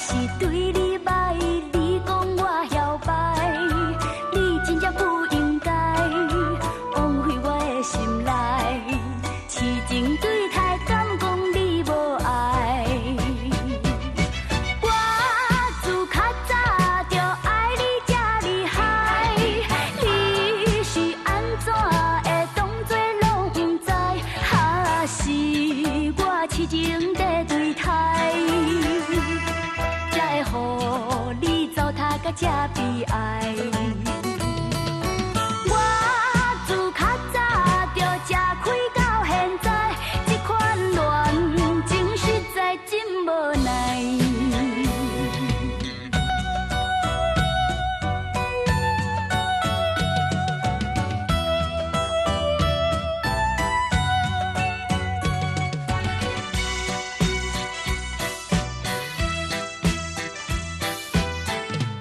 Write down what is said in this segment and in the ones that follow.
是對你䆀，你講我囂擺，你真正不應該枉費我的心內，痴情對待，敢講你無愛？我自較早就愛你這厲害，你是按怎會當作攏毋知？還是我痴情在對待，才會予你糟蹋甲這悲哀？我自較早就食虧到現在，這款戀情實在真無奈。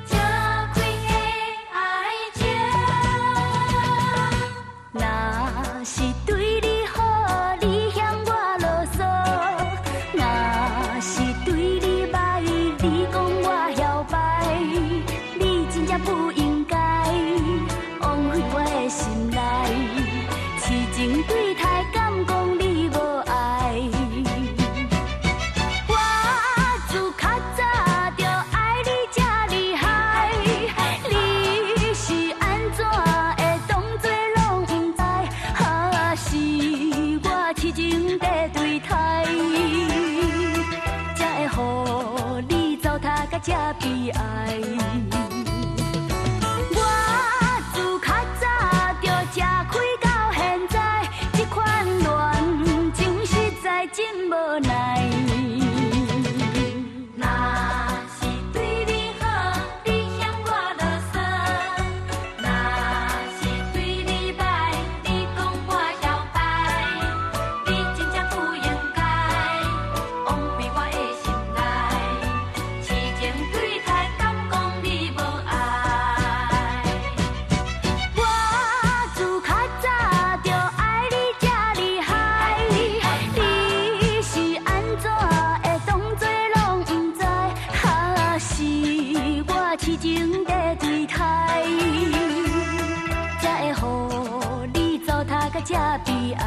這開的愛情，若是對你好，你嫌我囉嗦；若是對你䆀，你講我囂擺，你真正不應該枉費我的心內，痴情對待，敢講你無愛？我自較早就愛你這厲害，你是按怎會當作攏毋知？還是我痴情在對待，才會予你糟蹋甲這悲哀？我自較早就食虧到現在，這款戀情實在真無奈。若是對你好，你嫌我囉嗦；若是對你䆀，你講我囂擺，你真正不應該枉費我的心內，痴情對待，敢講你無愛？我自較早就愛你這厲害，你是按怎會當作攏毋知？還是我痴情在對待，才會予你糟蹋甲這悲哀？